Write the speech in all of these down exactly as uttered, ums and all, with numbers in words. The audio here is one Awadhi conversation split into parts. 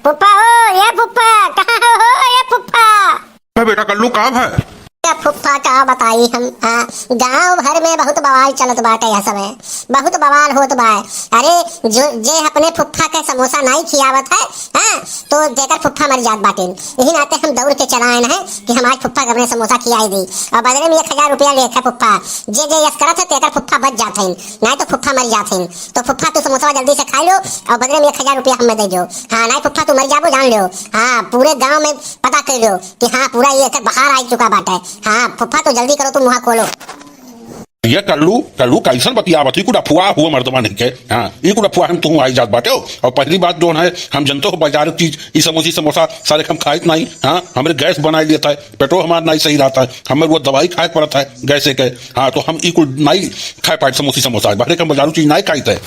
फुफ्फा हो, ए फुफ्फा, कहाँ हो, हो, ए फुफ्फा? ए बेटा कल्लू, का भय? ए फुफ्फा, का बताई हम, हाँ, गाँव भर में बहुत बवाल चलत बाटे यह समय, बहुत बवाल होत बा। अरे, जो, जे अपने फुफ्फा के समोसा नाई खियावत है, हाँ, तो जेकर फुफ्फा मर जात बाटे। यही नाते हम दौड़ के चला आए हैं कि हम आज फुफ्फा के अपने समोसा खियाई दी। और बदले में एक हजार रुपया लेत है फुफ्फा। जे, जे यस करत है, तेकर फुफ्फा बच जात है, नाई तो फुफ्फा मर जात है। तो फुफ्फा, तू समोसा जल्दी से खाई लो और बदले में एक हजार रुपया हमें दे दो। हाँ, नाई फुफ्फा, तू मर जाबो, जान लो। हाँ, पूरे गाँव में पता कर लो कि हाँ, पूरा ये एकर बखार आ चुका बाटे। हाँ, फुफ्फा, तो जल्दी करो, तू मुँह खोलो। ये कल्लू, कल्लू, कैसन बतियावत ही, कुल अफवाह हुआ मर्दवा नहीं के। हाँ, ये कुल अफवाह हम तू आई जात बाटे हो। और पहली बात जो है, हम जनते हो बाजार की चीज, ई समोसी समोसा सारे हम खाइत नहीं। हाँ, हमरे गैस बनाई लेता है, पेटो हमार नहीं सही रहता है, हमें वो दवाई खाए पड़ता है गैसे के। हाँ, तो हम ई कुल नहीं खाए पाए समोसी समोसा, बाहरे के हम बाजारू चीज नहीं खाइत है।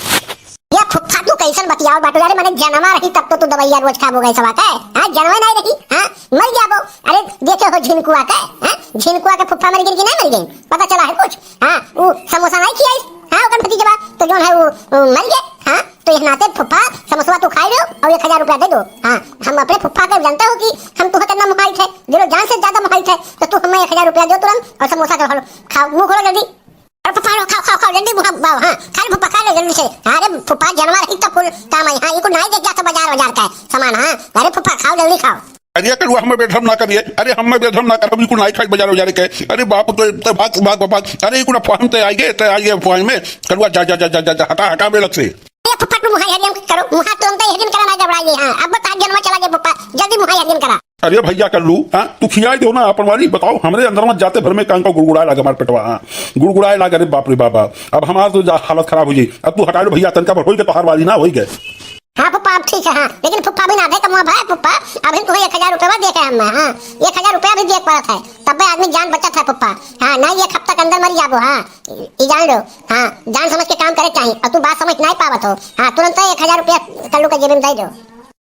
या फुफ्फा, तू कैसन बतियाओ बाटू? अरे, मने जनवा रही तब तो तू दवाइया रोज खाबो गए सवा के, हाँ, जनवा नहीं रही, हाँ, मर जाबो। अरे, देखे हो झिनकुआ के, हाँ, झिनकुआ के फुफ्फा मर गई कि नहीं मर गई, पता चला है कुछ? हाँ, उ समोसा नहीं खियाई, हाँ, ओकर भतीजवा, तो जौन है वो, वो मर गए, हाँ, तो यह नाते फुफ्फा, समोसवा तू खाई लो और एक हजार रुपया दे दो। हाँ, हम अपने फुफ्फा के जानते हो कि हम तुहे कितना मुहाइत है, दिलो जान से ज्यादा मुहाइत है, तो तू हमें एक हजार रुपया दो तुरंत और समोसा के खा लो, खाओ, मुँह खोलो जल्दी। अरे फुफ्फा, लो, खाओ, खाओ, खाओ, जल्दी मुँह, बाओ, हाँ, खा लो फुफ्फा, खा लो जल्दी से। हाँ, अरे फुफ्फा, जनवा रही तब कुल काम आई, हाँ, इनको नहीं देख जाता बाजार, बाजार का सामान, हाँ, अरे फुफ्फा, खाओ, जल्दी खाओ। अरे कलुआ, हमें बेधर्म ना करिए, अरे हमें बेधर्म ना कर, हम इनको नहीं खाई बाजार, बाजार के। अरे बाप, तो, तो भाग, भाग, भाग, भाग। अरे इनको ना फहम ते आइए, ते आइए फहम में। कलुआ, जा, जा, जा, हटा, हटा मेरे से। ए फुफ्फा, तू मुहाई हरियम करो, मुहा तुरंत ही हरियम करा ना घबराइए, हाँ, अब बता जनवा चला गया फुफ्फा, जल्दी मुहाई हरियम करा। अरे भैया कल्लू, हाँ, तू खियाई दो ना अपन वाली, बताओ, हमरे अंदर में जाते भर में कान का गुड़गुड़ाए लागे हमार पेटवा, हाँ, गुड़गुड़ाए लागे, अरे बाप रे बाबा, अब हमार तो जा-, हालत खराब हो जाई। अब तू हटाई लो भैया, तनका पर होई गए, तोहार वाली ना होई गए। हाँ फुफ्फा, अब ठीक है, हाँ, लेकिन फुफ्फा भी ना दे कमुआ भाई, फुफ्फा, अभी तुम्हें एक हजार रुपया दे के हम, हाँ, एक हजार रुपया भी दे के पड़त है, तब भी आदमी जान बचत है फुफ्फा। हाँ, नहीं एक हफ्ता के अंदर मर जाबो, हाँ, ई जान लो, हाँ, जान समझ के काम करे के चाही, और तू बात समझ नहीं पावत हो, हाँ, तुरंत एक हजार रुपया कल्लू के जेब में दे दो।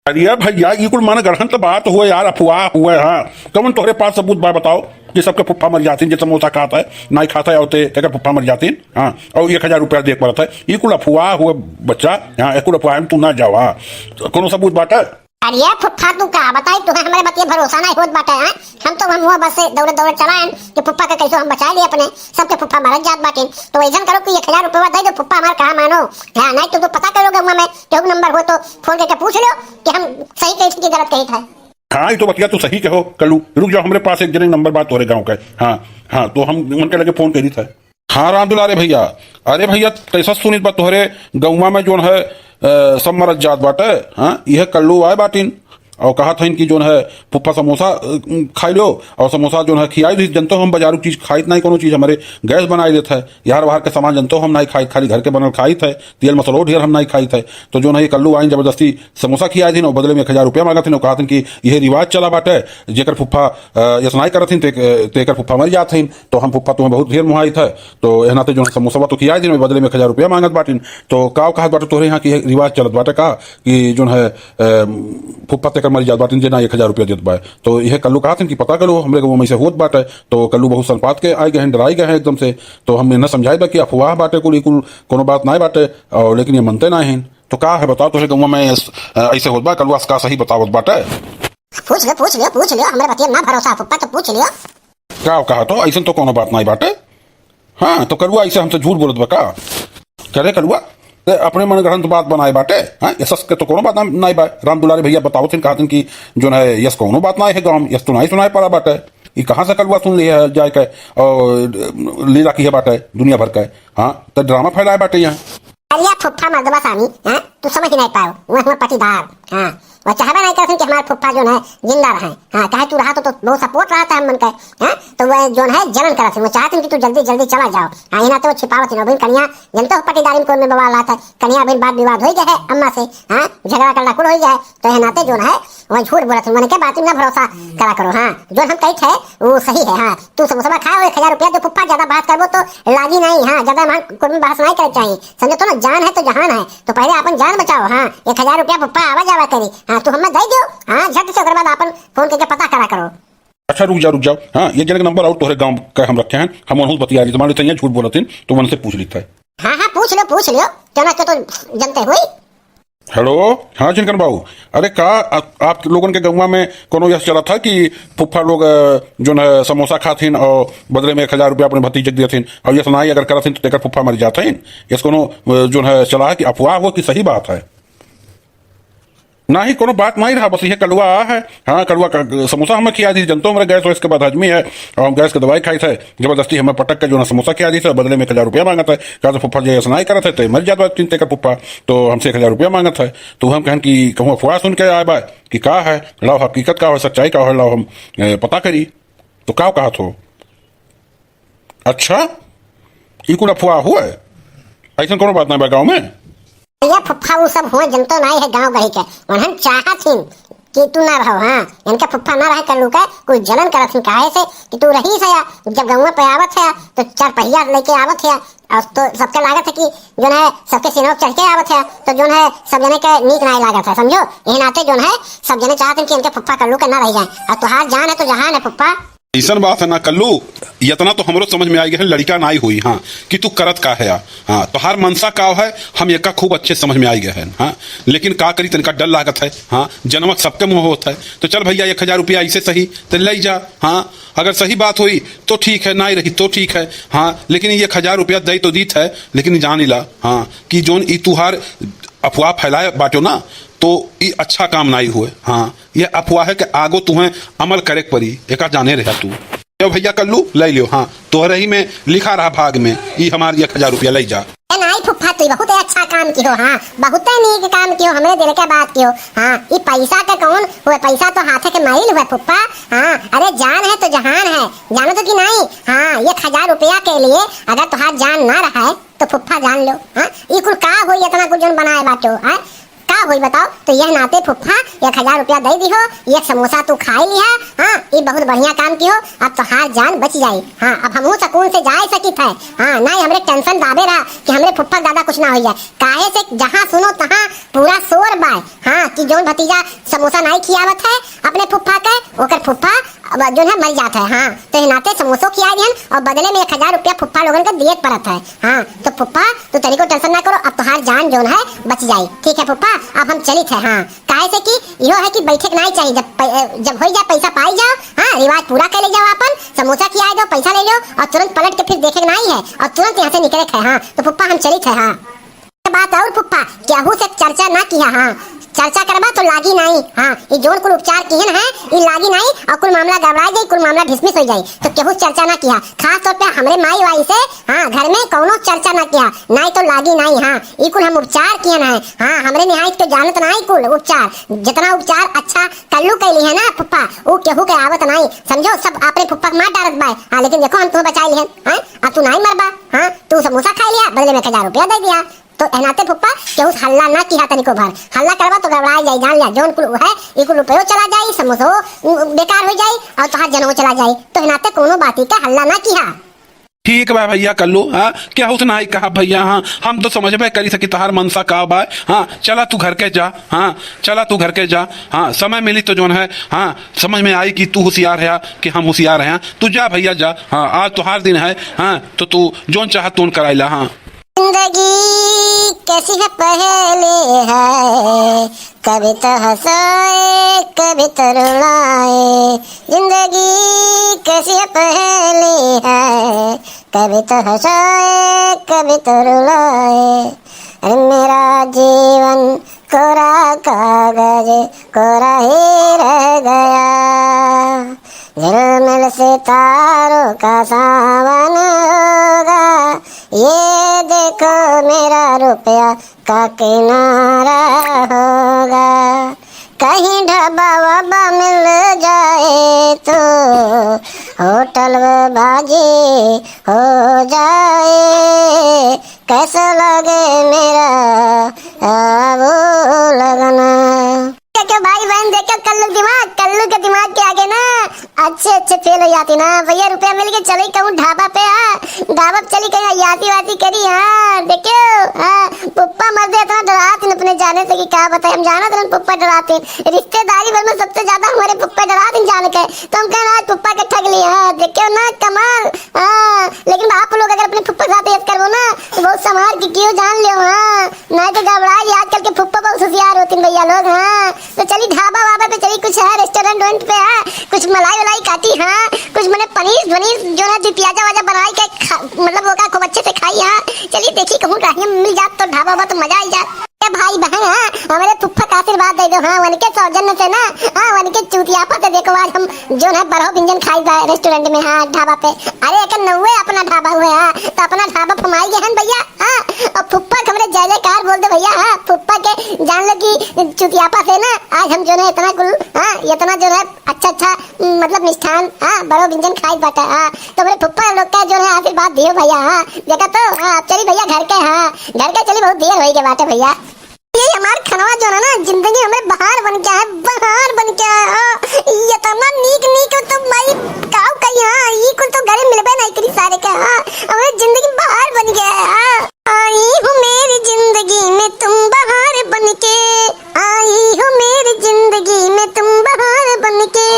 अरे भैया, ई कुल मन गढ़ंत बात हुए यार, अफवाह हुए। हाँ, कौन तोहरे पास सबूत बा, बताओ कि सबके फुफ्फा मर जातीन, जे समोसा खात है, नाई खात है, औते एकर फुफ्फा मर जातीन। हाँ, और एक हजार रुपया देख पड़त है, ई कुल अफवाह हुए बच्चा। हाँ, ई कुल अफवाह में तू ना जावा, हाँ, कोनो सबूत बाटे? अरे फुफ्फा, तू का बताई, तुम्हें हमारे बतिये भरोसा नहीं होत बाटे। हाँ, हम तो हम हुआ बस से दौड़े दौड़े चला आएन कि फुफ्फा के कैसो हम बचा लिए अपने, सबके फुफ्फा मरत जात बाटे। तो ऐसन करो कि एक हजार रुपया दे दो, फुफ्फा हमार कहा मानो। हाँ, नहीं तो, तो पता करो गौवा में केहू के नंबर हो तो फोन करके पूछ लो कि हम सही कही थी कि गलत कही था। हाँ, ये तो बतिया तू सही कहो कल्लू। रुक जाओ, हमरे पास एक जने नंबर बात तोरे गाँव का। हाँ, हाँ, तो हम उनके लगे फोन करी था। हाँ राम दुलारे भैया, अरे भैया, कैसा सुनित बा तोहरे गौवा में जौन है, अ, सब मरत जात बाटे। हाँ, यह कल्लू आए बाटिन और कहा था इनकी जौन है फुफ्फा समोसा, अ, खाई लो और समोसा जौन है खियाई दी। जनतो हम बाजारू चीज खाइत नहीं, कोनो चीज हमारे गैस बनाई देत है। यार बाहर के सामान जनतो हम नहीं खाइत, खाली घर के बनल खाइत है, तेल मसालो ढेर हम नहीं खाइत है। तो जौन है ये कल्लू आइन जबरदस्ती समोसा खियाई दिन और बदले में एक हजार रुपया मांगत हिन और कहा था कि यह रिवाज चला बाटे, जेकर फुफ्फा, अ, यस नहीं करत हिन ते, तेकर फुफ्फा मर जात हिन। तो हम फुफ्फा तुम्हें बहुत ढेर मुहाइत है, तो एह नाते जौन है समोसवा तो खियाई दिन, बदले में एक हजार रुपया मांगत बाटिन। तो का कहत बाटे तोहरे यहाँ की रिवाज चलत बाटे का कि जौन है, अ, फुफ्फा तेकर मर जात बाटिन जे ना एक हजार रुपया देत बा? तो यह कल्लू कहत हन कि पता करो, हमरे गाँव में से होत बाटे। तो कल्लू बहुत सनपात के आए गए हैं, डराई गए हैं एकदम से। तो हम इन्हें समझाई बा कि अफवाह बाटे कुल, ई कुल कोनो बात नाय बाटे, और लेकिन ये मनते ना हैं। तो का है बताओ, तोहरे गाँव में ऐस-, अ, ऐसे होत बा? कल्लू का सही बतावत बाटे? पूछ लियो, पूछ लियो, पूछ लियो, हमरे बतिया ना भरोसा है फुफ्फा, तो पूछ लियो। का कहा तो, ऐसन तो कोनो बात नाई बाटे। हाँ, तो कलुआ ऐसे हमसे झूठ बोलत बा का? करे कलुआ, ते अपने मन गढ़ंत बात बनाए बाटे। हाँ, ये सस के तो कोनो बात ना, नाई बा। राम दुलारे भैया बतावत हिन, कहत हिन कि जौन है, यस कोनो बात नाई है गाँव में, यस तो नाई सुनाए पड़ा बाटे। ई कहाँ से कलुआ सुन लिया है जाए के, और लीला की है बाटे दुनिया भर के। हाँ, तो ड्रामा फैलाए बाटे यहाँ। अरे फुफ्फा मर्दबा सानी, हाँ, तू समझ नहीं पाओ, वो हमार पटीदार, हाँ, वो चाहबे नहीं करथिन कि हमार फुफ्फा जौन है जिंदा रहे, हाँ, काहे तू रहा तो, तो बहुत सपोर्ट रहा था हम मन के, हाँ, तो वो जौन है जलन करथिन, वो चाहथिन कि तू जल्दी जल्दी चला जाओ, हाँ, ये ना तो वो छिपावत हिन, अभी कनिया जनते हो पटीदारी में कौन में बवाल रहा था, कनिया अभी बात विवाद हो गया है अम्मा से, हाँ, झगड़ा करना कुल हो गया है, तो ये नाते जौन है वह झूठ बोलत हिन, मन के बात में ना भरोसा करा करो, हाँ, जौन हम कही थे वो सही है, हाँ, तू समोसा खा, एक हजार रुपया दे फुफ्फा, ज्यादा बात करबो तो लागी नहीं। हाँ, ज्यादा मान कुर्मी बहस नहीं करे चाहिए, समझे तो ना, जान है तो जहान है, तो पहले अपन जान बचाओ। हाँ, एक हजार रुपया फुफ्फा आवा जावा करी। हाँ, तू हमें दे दो। हाँ, झट से ओकर बाद अपन फोन करके पता करा करो। अच्छा रुक जा, रुक जाओ। हाँ, ये जने के नंबर और तोहरे गाँव का हम रखे हैं, हम उनहूँ से बतिया ली, मान लो तो यहाँ झूठ बोलत हिन, तो उनसे पूछ लीत है। हाँ हाँ, पूछ लो, पूछ लो, क्यों ना, क्यों तो जनते हुई। हेलो, हाँ चिनकन बाबू, अरे का आ, आप लोगन के गौवा में कोनो यस चलत है कि फुफ्फा लोग, अ, जोन है समोसा खात हिन और बदले में एक हजार रुपया अपने भतीजे के दियत हिन और यस नाई अगर करत हिन तो तेकर फुफ्फा मर जात हिन? यस कोनो, अ, जोन है चला है कि अफवाह हो कि सही बात है? नाही, कोनो बात नाही रहा, बस यह कलुआ है। हाँ, कलुआ का समोसा हमें खिया दी, जनतो हमारे गैस वैस के बदहजमी है और हम गैस के दवाई खाई थे, जबरदस्ती हमें पटक के जोन है समोसा खिया दी थे, बदले में एक हजार रुपया मांगत है। कहा तो फुफ्फा जे यस नाई करत है तो मर जात बा चिंते का फुफ्फा, तो हमसे एक हजार रुपया मांगत है। तो हम कहन कि कहूँ अफवाह सुन के आए बा कि का है, लाओ हकीकत का हो, सच्चाई का हो, लाओ हम, ए, पता करी। तो का कहत हो? अच्छा, ई कुल अफवाह हुआ है, ऐसा कोनो बात ना बा गाँव में। भैया फुफ्फा उ सब हुआ जनतो नाई है गाँव गढ़ी के, उन्हन चाहत हिन कि तू ना रहो। हाँ, इनका फुफ्फा ना रहे कल्लू का, कुछ जलन करत हिन काहे से कि तू रही से या, जब गौवा पे आवत है तो चार पहिया लेके आवत है और तो सबके लागत है कि जोन है सबके सीनों पे चढ़ के आवत है, तो जोन है सब जने के नीक नाई लागत है, समझो। यही नाते जोन है सब जने चाहत हिन कि इनके फुफ्फा कल्लू के ना रह जाए। और तुहार जान है तो जहान है फुफ्फा। ऐसन बात है ना कल्लू, इतना तो हमरो समझ में आई गए है, लड़का नाई हुई, हाँ, कि तू करत का है, हाँ, तोहार मनसा का है, हम एका खूब अच्छे समझ में आई गए हैं, हाँ, लेकिन का करी, तनिका डर लागत है, हाँ, जनवा सबके मुँह होत है, तो चल भैया, एक हजार रुपया ऐसे सही, तो ले जा, हाँ, अगर सही बात हुई तो ठीक है, नाई रही तो ठीक है, हाँ, लेकिन ये एक हजार रुपया दे तो दीत है, लेकिन जान ला, हाँ, कि जोन ई तुहार अफवाह फैलाए बाटो ना, तो ई अच्छा काम नाई हुए, हाँ, ये अफवाह है कि आगो तुहें अमल करे के पड़ी, एका जाने रहा तू। यो भैया कल्लू, ले लियो, हाँ, तोहरे ही में लिखा रहा भाग में, ई हमार एक हजार रुपया ले जा। ए नाई फुफ्फा, तू बहुत अच्छा काम किहो, हाँ, बहुत नीक काम किहो, हमरे दिल के बात किहो, हाँ, ई पैसा के कौन हुए, पैसा तो हाथे के माइल हुए फुफ्फा, हाँ, अरे जान है तो जहान है, जानो तो कि नाई, हाँ, एक हजार रुपया के लिए अगर तुहार जान ना रहे तो फुफ्फा जान लो, हाँ, ई कुल का होई, इतना कुछ जोन बनाए बाटो, हाँ, का होई बताओ? तो यह नाते फुफ्फा एक हजार रुपया दे दिहो, एक समोसा तू खाई लिहा, हाँ, ई बहुत बढ़िया काम किहो, अब तोहार जान बच जाई, हाँ, अब हमहू सुकून से जाए सकित है, हाँ, नाई हमरे टेंशन दाबे रहा कि हमरे फुफ्फा के दादा कुछ ना हो जाए, काहे से जहाँ सुनो तहाँ पूरा शोर बाय, हाँ, कि जोन भतीजा समोसा नाई खियावत है अपने फुफ्फा के, ओकर फुफ्फा अब जोन है मर जात है, हाँ, तो यह नाते समोसो खिया दिहन और बदले में एक हजार रुपया फुफ्फा लोगन के दिए के पड़त है, हाँ, तो फुफ्फा तू तनिको टेंशन ना करो, अब तोहार जान जोन है बच जाई, ठीक है फुफ्फा, अब हम चलित है, हाँ, काहे से कि इहो है कि बैठे के नाई चाहिए, जब पै-, जब होई जाए पैसा पाई जाओ, हाँ, रिवाज पूरा कर ले जाओ, अपन समोसा खिया दो, पैसा ले लो और तुरंत पलट के फिर देखे के नाई है और तुरंत यहाँ से निकले के है, हाँ, तो फुफ्फा हम चलित है, हाँ। बात और फुफ्फा, केहू से चर्चा ना किहा, हाँ, चर्चा करबा तो लागी नाई, हाँ, ई जोन कुल उपचार किहन है, ई लागी नाई और कुल मामला गड़बड़ा जाई, कुल मामला ढिसमिस हो जाई, तो केहू से चर्चा ना किहा, खास तौर पे हमरे माई वाई से, हाँ, घर में कौनो चर्चा ना किहा, नाई तो लागी नाई, हाँ, ई कुल हम उपचार किहन है, हाँ, हमरे निहायत तो जानत नाई कुल उपचार, जितना उपचार अच्छा कल्लू कैली है ना फुफ्फा, उ केहू के आवत नाई, समझो, सब अपने फुफ्फा के मार डारत बाय, हाँ, लेकिन देखो हम तुम्हें बचाई लिहन, हाँ, अब तू नाई मरबा, हाँ, तू समोसा खा लिया, बदले में एक हजार रुपया दे दिया, तो एनाते फुप्पा, केहू से हल्ला ना किहा तनिको भर। हल्ला करबा तो गड़बड़ा जाई, जान लिया। जौन कुल है, ई कुल रुपयो चला जाई, समोसो बेकार हो जाई और तोहार जनमो चला जाई। तो एनाते कोनो बाती का हल्ला ना किहा। ठीक बा भैया कल्लू, हाँ, केहू से नाई कहा भैया, हाँ, हम तो समझबे करी सकी तोहार मनसा का बा, हाँ, चला तू घर के जा, हाँ, चला तू घर के जा, हाँ, समय मिली तो जौन है, हाँ, समझ में आई कि तू होशियार है कि हम होशियार हैं, तू जा भैया जा, हाँ, आज तोहार दिन है, हाँ, तो तू जौन चाह तोन कराइला, हाँ। जिंदगी कैसी है पहेली है, कभी तो हंसाए, कभी तो रुलाए। जिंदगी कैसी है पहेली है, कभी तो हंसाए, कभी तो रुलाए। अरे मेरा जीवन कोरा कागज, कोरा ही रह गया। झिलमिल सितारों का सावन होगा, ये देखो मेरा रुपया का किनारा होगा। कहीं ढाबा वाबा मिल जाए तो होटल में बाजी हो जाए। कैसा लगे मेरा आबो लगना। क्या, क्या भाई? बहन, देखो कल्लू दिमाग, कल्लू के दिमाग के आगे ना अच्छे अच्छे फेल हो जाती ना। भैया, रुपया मिल के चली कहूँ ढाबा पे, हाँ, ढाबा पे चली कहीं अय्यासी वासी करी, हाँ। देखो, हाँ, फुप्पा मर्दे इतना डरात हैं अपने जाने से कि का बताए। हम जानत रहन फुप्पा डरात हैं, रिश्तेदारी भर में सबसे ज्यादा हमारे फुप्पा डरात हैं जान के। तो हम कहन आज फुप्पा के ठग लिए, हाँ। देखो ना कमाल, हाँ। लेकिन आप लोग अगर अपने फुप्पा के साथ ऐसे करबो ना तो बहुत संभाल के कियो जान लियो, हाँ। नहीं तो गड़बड़ा जाई, आजकल के फुप्पा बहुत होशियार होतिन भैया लोग, हाँ। तो चली ढाबा वाबा पे चली, कुछ है रेस्टोरेंट वेंट पे है, कुछ मलाई वलाई काटी, हाँ, कुछ मने पनीर वनीर जो है जो प्याजा वाजा बनाई के खा, मतलब ओका खूब अच्छे से खाई, हाँ। चली देखी कहूँ राहिया मिल जात तो ढाबा वाबा तो मजा आई जात। ए भाई बहन, हाँ, हमरे फुप्पा का आशीर्वाद दे दो, हाँ, उनके सौजन्य से ना, हाँ, उनके चूतियापा से देखो आज हम जो है बड़ो व्यंजन खाई बा रेस्टोरेंट में, हाँ, ढाबा पे। अरे एक नौवे अपना ढाबा हुए, हाँ, तो अपना ढाबा फमाई गए हैं भैया। हाँ, और फुप्पा के हमरे जय जयकार बोल दे भैया। हाँ, फुप्पा के जान लो कि चुतियापा से ना आज हम जो है इतना कुल, हाँ, इतना जो है अच्छा अच्छा, उम, मतलब मिष्ठान, हाँ, बड़ो व्यंजन खाई बाटे। हाँ, तो हमरे फुप्पा लोग का जो है आशीर्वाद दियो भैया। हाँ, देखा तो, हाँ, अब चली भैया घर के, हाँ, घर के चली, बहुत देर होई गए बाटे भैया। ये हमार खनवा जो है ना, जिंदगी हमरे बहार बन गया है, बहार बन गया है। हाँ, ये इतना नीक नीक तो भाई काऊ कही, हाँ, ये कुल तो घरे मिलबे नहीं करी सारे के। हाँ, हमरे जिंदगी बहार बन गया है। हाँ। आई हो मेरी जिंदगी में तुम बहार बनके, आई हो मेरी जिंदगी में तुम बहार बनके।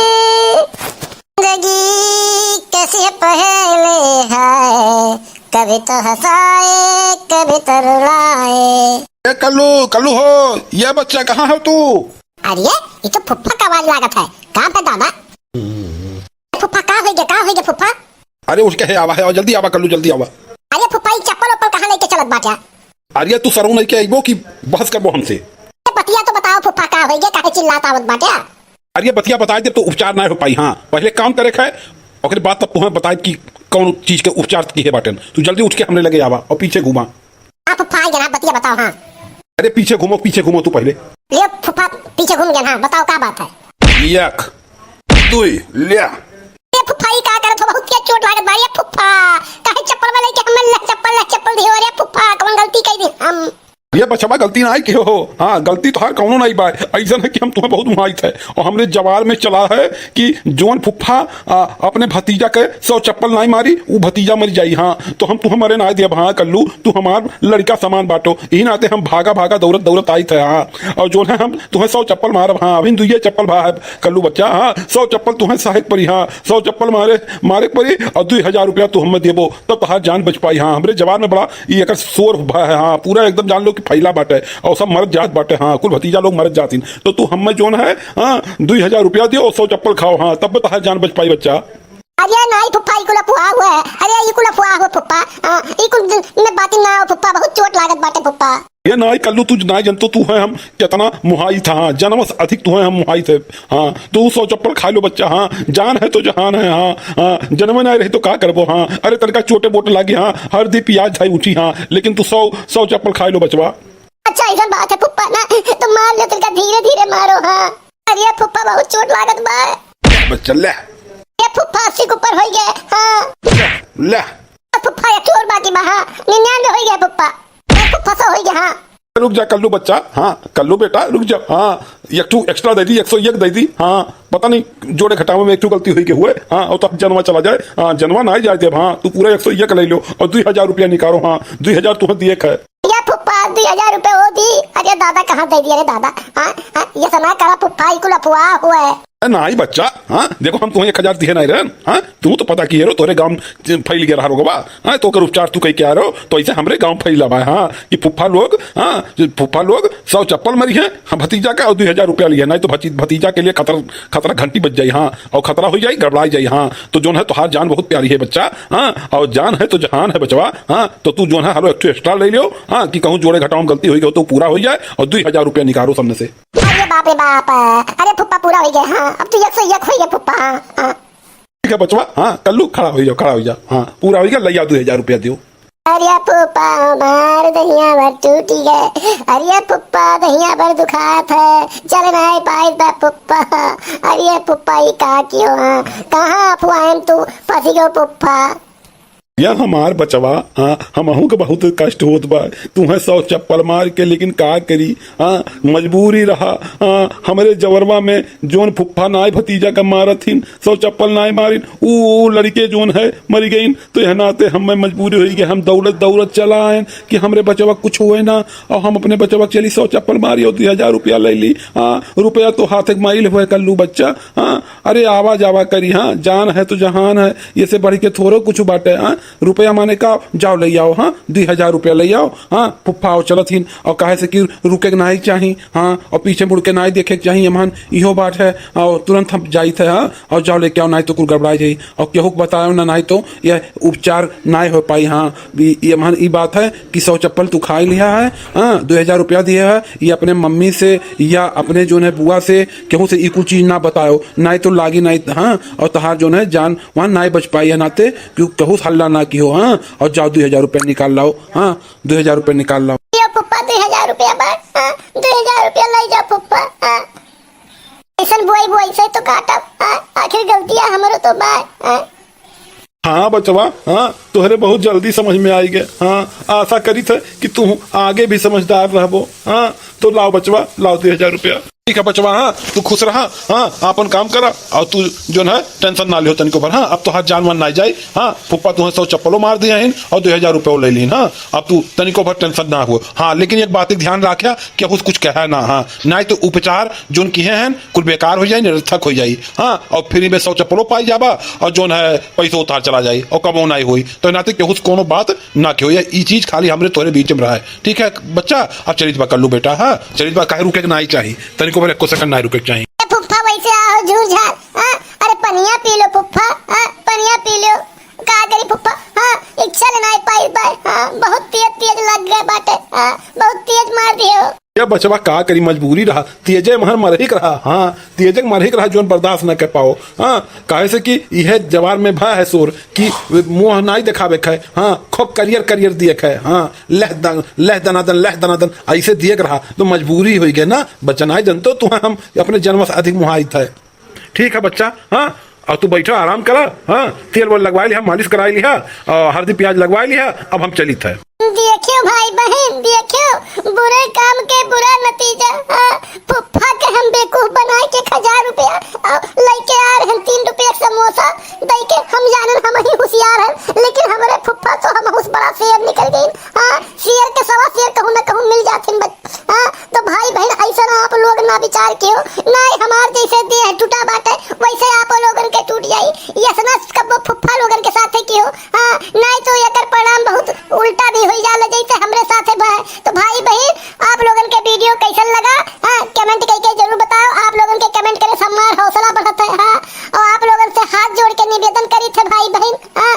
जिंदगी कैसी है पहेली है, कभी तो हंसाए, कभी तो रुलाए। ए कल्लू, कल्लू हो, ये बच्चा कहाँ हो तू? अरे, ये तो फुफ्फा का आवाज लागत है। कहाँ पे दादा? फुफ्फा, का होइगे, का होइगे फुफ्फा? अरे उठ के है, आवा है, और जल्दी आवा कल्लू, जल्दी आवा। अरे फुफ्फा, ई चप्पल उप्पल कहाँ लेके चलत बाटे? अरे तू सरऊ नहीं के अइबो कि बहस करबो हमसे? ए, बतिया तो बताओ फुफ्फा, का होइगे, काहे चिल्लात आवत बाटे? अरे बतिया बताए दे तो उपचार ना हो पाई। हाँ, पहले काम करे खाए, ओकरे बाद तब तुहें बताए कि कौन चीज के उपचार किहे बाटेन। तू जल्दी उठ के हमरे लगे आवा और पीछे घूमा। हाँ फुफ्फा, आई गया, बतिया बताओ, हाँ। अरे पीछे घूमो, पीछे घूमो तू पहले। ले फुफ्फा, पीछे घूम गया, हाँ, बताओ का बात है? एक, दुई, ले। ए फुफ्फा, ई का करत हो? बहुत तेज चोट लागत बा। ए फुफ्फा, काहे चप्पल में लेके हमें ले चप्पल, ले चप्पल दियो रे फुफ्फा, कौन गलती कई दी हम? ये बचवा गलती ना आई कि हो, हाँ, गलती तो है कौनो नहीं बा। ऐसा है कि हम तुम्हें बहुत मुहाइत है और हमरे जवार में चला है कि जौन फुफ्फा, आ, अपने भतीजा के सौ चप्पल नहीं मारी, वो भतीजा मर जाई। हाँ, तो हम तुम्हें मरे ना देब। हाँ कल्लू, तू हमार लड़का समान बाटो, यही नाते हम भागा भागा दौड़त दौड़त आइत है। हाँ, और जौन है हम तुम्हें सौ चप्पल मारब। हाँ, अभी दुइये चप्पल भा है कल्लू बच्चा। हाँ, सौ चप्पल तुम्हें सहे के परी। हाँ, सौ चप्पल मारे, मारे के परी और दुई हजार रुपया तू हमें देबो, तब तहार जान बच पाई। हाँ, हमरे जवार में बड़ा ई एकर शोर भा है। हाँ, पूरा एकदम जान लो कि फैला बाटे और सब मरत जात बाटे। हाँ, कुल भतीजा लोग मरत जातिन, तो तू हमें जौन है, हाँ, दुई हजार रुपया दियो और सौ चप्पल खाओ। हाँ, तब तहार जान बच पाई बच्चा। अरे नाई फुफ्फा, ई कुल अफवाह हुआ है। अरे ई कुल अफवाह हुआ फुफ्फा। हाँ, ई कुल दिन में बातिन ना हो फुफ्फा, बहुत चोट लागत बाटे फुफ्फा। ये नाई कल्लू, तू नाई जनतो तू है हम कितना मुहाइत है। हाँ, जनवस अधिक तू है हम मुहाइत है। हाँ, तू सौ चप्पल खाए लो बच्चा। हाँ, जान है तो जहान है। हाँ, हाँ, जनवे नाई रही तो का करबो? हाँ, अरे तनका चोटे बोटे लागी। हाँ, हरदी पियाज धाई उठी। हाँ, लेकिन तू सौ, सौ चप्पल खाए लो बचवा। अच्छा, ऐसा बात है फुफ्फा ना, तो मार लो तनका, धीरे धीरे मारो। हाँ। अरे फुफ्फा, बहुत चोट लागत बा। बच्चा ले। ए फुफ्फा, अस्सी के ऊपर होई गए। हाँ। ले। फुफ्फा, एक और बाकी बा। हाँ, निन्यानवे होई गए फुफ्फा। ए फुफ्फा, सौ होई गए। हाँ। रुक जा कल्लू बच्चा। हाँ कल्लू बेटा, रुक जा। हाँ, एक ठू extra दे दी, एक सौ एक दे दी। हाँ, पता नहीं जोड़े घटावे में एक ठू गलती होई के हुए। हाँ, और तो जनवा चला जाए। हाँ, जनवा ना जाए देब। हाँ, तू पूरा एक सौ एक ले लो और दुई हजार रुपया निकालो। हाँ, दुई हजार तुम्हें दिए है। या फुफ्फा, दुई हजार रुपये वो दी। अरे दादा, कहाँ दे दिया रे दादा? हाँ, हाँ, ये सना करा फुफ्फा, ई कुल अफवाह हुआ है। ए, नाई बच्चा, हाँ, देखो हम तुम्हें एक हजार दिए नहीं रहन। हाँ, तू तो पता किए रो, तोरे गाँव फैल गया रहा रोगवा। हाँ, तो ओकर उपचार तू कई के आ रहो, तो ऐसे हमरे गाँव फैला बा। हाँ, कि फुफ्फा लोग, हाँ, फुफ्फा लोग सौ चप्पल मरी है, हाँ, भतीजा का और दुई हजार रुपया लिए, नहीं तो भती-, भतीजा के लिए खतरा, खतरा घंटी बज जाई। हाँ, और खतरा हो जाई, गड़बड़ा जाई। हाँ, तो जौन है तोहार जान बहुत प्यारी है बच्चा। हाँ, और जान है तो जहान है बचवा। हाँ, तो तू जौन है हालो एक ठो extra ले लियो। हाँ, कि कहूँ जोड़े घटाव में गलती होई गई हो तो पूरा हो जाए और दुई हजार रुपया निकालो सामने से। अरे बाप रे बाप, अरे फुप्पा पूरा होई गया। हाँ, अब तो एक सौ एक होई गया फुप्पा। हाँ, हाँ। ठीक है बचवा, हाँ, कल्लू खड़ा होई जाओ, खड़ा होई जाओ। हाँ, पूरा होई गया, लइया दुई हजार रुपया दियो। अरे फुप्पा हमार दहिया भर टूटी गए। अरे फुप्पा दहिया भर दुखात है, चल नहीं पाई बा फुप्पा। अरे फुप्पा ई का कियो? हाँ, कहाँ अफवाहन तू फंसी गयो फुप्पा? या हमार बचवा, हाँ, हमहू के बहुत कष्ट होत बा, तुहें सौ चप्पल मार के, लेकिन का करी, हाँ, मजबूरी रहा, हाँ, हमरे जवरवा में जौन फुफ्फा नाई भतीजा का मारत हिन, सौ चप्पल नाई मारिन, ऊ, ऊ लड़के जौन है मरी गइन, तो यह नाते हमें मजबूरी होई कि हम दौड़त दौड़त चला आयन कि हमरे बचवा कुछ होए ना, और हम अपने बचवा के चली सौ चप्पल मारी और दुई हजार रुपया ले ली। हाँ, रुपया तो हाथ एक माइल हुए कल्लू बच्चा। हाँ, अरे आवा जावा करी, हाँ, जान है तो जहान है, ये से बढ़ के थोड़ो कुछ बाटे। हाँ, रुपया माने का, जाओ ले आओ, हाँ, दुई हजार रुपया ले आओ, हाँ, फुफ्फा आओ चलत हिन, और काहे से कि रुके के नाई चाही, हाँ, और पीछे मुड़ के नाई देखे के चाही, एमहन इहो बात है, और तुरंत हम जाइत है, हाँ, और जाओ लेके आओ, नाई तो कुल गड़बड़ा जाई, और केहू के बताओ ना, नाई तो यह उपचार नाई हो पाई, हाँ, ई, ई एमहन ई बात है कि सौ चप्पल तू खाई लिहा है, हाँ, दुई हजार रुपया दिया है, ये अपने मम्मी से या अपने जौन है बुआ से, केहू से ई कुल चीज ना बताओ, नाई तो लागी नाई, हाँ, और तहार जौन है जान वहाँ नाई बच पाई है नाते, क्यों केहू से हल्ला ना किहो, हाँ, और जाओ दुई हजार रुपया निकाल लाओ, हाँ, दुई हजार रुपया निकाल लाओ। यो फुफ्फा, दुई हजार रुपया बा, हाँ, दुई हजार रुपया ले जाओ फुफ्फा, हाँ। ऐसन बोई बोई से तो काटब, हाँ, आखिर गलतिया हमरो तो बा, हाँ। हाँ बचवा, हाँ, तोहरे बहुत जल्दी समझ में आई गए। हाँ, आशा करित है कि तू आगे भी समझदार रहबो। हाँ, तो लाओ बचवा, लाओ दुई हजार रुपया। ठीक है बचवा, हाँ, तू खुश रहा, हाँ, आपन काम करा, और तू जौन है tension ना लिहो तनिको भर, हाँ, अब तोहार जान वान ना जाई, हाँ, फुफ्फा तुहें सौ चप्पलो मार दिया हिन और दुई हजार रुपयो ले लीन, हाँ, अब तू तनिको भर tension ना हो, हाँ, लेकिन एक बात के ध्यान रखा, केहू से कुछ कहा ना, हाँ, नाई तो उपचार जौन किहे हैं, कुल बेकार हो जाई, निरर्थक हो जाई, हाँ, और free में सौ चप्पलो पाई जाबा, और जौन है पैसो उतार चला जाई, और कमो नाई होई, तो नाते केहू से कोनो बात ना किहो, या ई चीज खाली हमरे तोरे बीच में रहा है, ठीक है बच्चा, अब चलित बा कल्लू बेटा, हाँ, चलित बा, काहे रुके के नाई चाही, तनिको भर एको second नाई रुके के चाही। ए फुफ्फा, वैसे आओ झूर झार, हाँ, अरे पनिया पी लो फुफ्फा, हाँ, पनिया पी लो, का करी फुफ्फा, हाँ, इच्छा ले नाई पाई बा, हाँ, बहुत तेज तेज लग गए बाटे, हाँ, बहुत तेज मार दिए हो। या बचवा का करी, मजबूरी रहा, तेजे महर मरहिक रहा, हाँ, तेजे के मरहिक रहा, जौन बर्दाश्त न कर पाओ, हाँ, काहे से कि यह जवार में भय है शोर कि मुँह नाई देखावे के है, हाँ, खूब करियर करियर दिए के है, हाँ, लह दन, लह दनादन, लह दनादन, ऐसे दिए के रहा, तो मजबूरी होई गए ना, बच्चा नाई जनतो, तुहें हम अपने जन्म से अधिक मुहाइत है। ठीक है बच्चा, हाँ, और तू बैठो, आराम करा, हाँ, तेल वेल लगवाई लिहा, मालिश कराई लिहा, और हल्दी प्याज लगवाई लिहा, अब हम चलित है। देखियो भाई बहन, देखियो, बुरे काम के बुरा नतीजा, हाँ, फुफ्फा के हम बेवकूफ बनाए के एक हजार रुपया, और लइके आ रहे हैं तीन रुपया के समोसा, दई के हम जानन हम ही होशियार हैं, लेकिन हमरे फुफ्फा तो हमहू से बड़ा शेर निकल गई, हाँ, शेर के सवा शेर कहूँ न कहूँ मिल जाथिन बच-, हाँ, तो भाई बहन, ऐसा ना आप लोग ना विचार किहो, ना हमार जैसे देह टूटा बाटे, वैसे आप लोगन के टूट जाई। ऐसा ना कबो फुफ्फा लोगन के साथे किहो, हाँ, ना तो एकर परिणाम बहुत उल्टा भी होई जाला, जैसे हमरे साथे बा। तो भाई बहन, आप लोगन के video कैसन लगा, हाँ, comment करके जरूर बताओ। आप लोगन के comment करे से हमार हौसला बढ़त है, हाँ, और आप लोगन से हाथ जोड़ के निवेदन करित है भाई बहन, हाँ,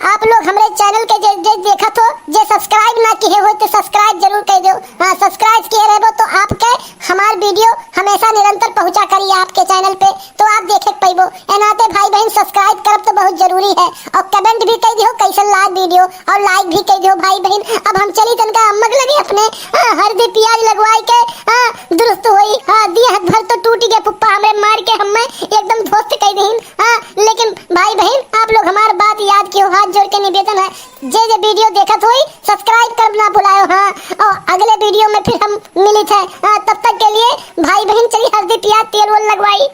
आप लोग हमरे channel के जे, जे देखत हो, जे subscribe ना किहे हो, तो subscribe जरूर कर दो। हाँ, subscribe किहे रहबो तो आपके हमार video हमेशा निरंतर पहुँचा करी आपके channel पे, तो आप देखे के पइबो। ए नाते भाई बहन, subscribe करब तो बहुत जरूरी है, और comment भी कर दिहो कैसन लाग video, और like भी कर दिहो भाई बहन। अब हम चली तनका अम्मा के लगे अपने, हाँ, हल्दी प्याज लगवाई के, हाँ, दुरुस्त होई। हाँ, दिए हाथ भर तो टूट गया फुफ्फा हमरे मार के, हमें एकदम ध्वस्त कर दीन। हाँ, लेकिन भाई बहन, आप लोग हमार बात याद किहो, हाथ जोड़ के निवेदन है, जे जे video देखत होई, subscribe करब ना भुलायो। हाँ, और अगले video में फिर हम मिलित है। हाँ, तब तक के लिए भाई बहन चली हल्दी प्याज तेल वेल लगवाई।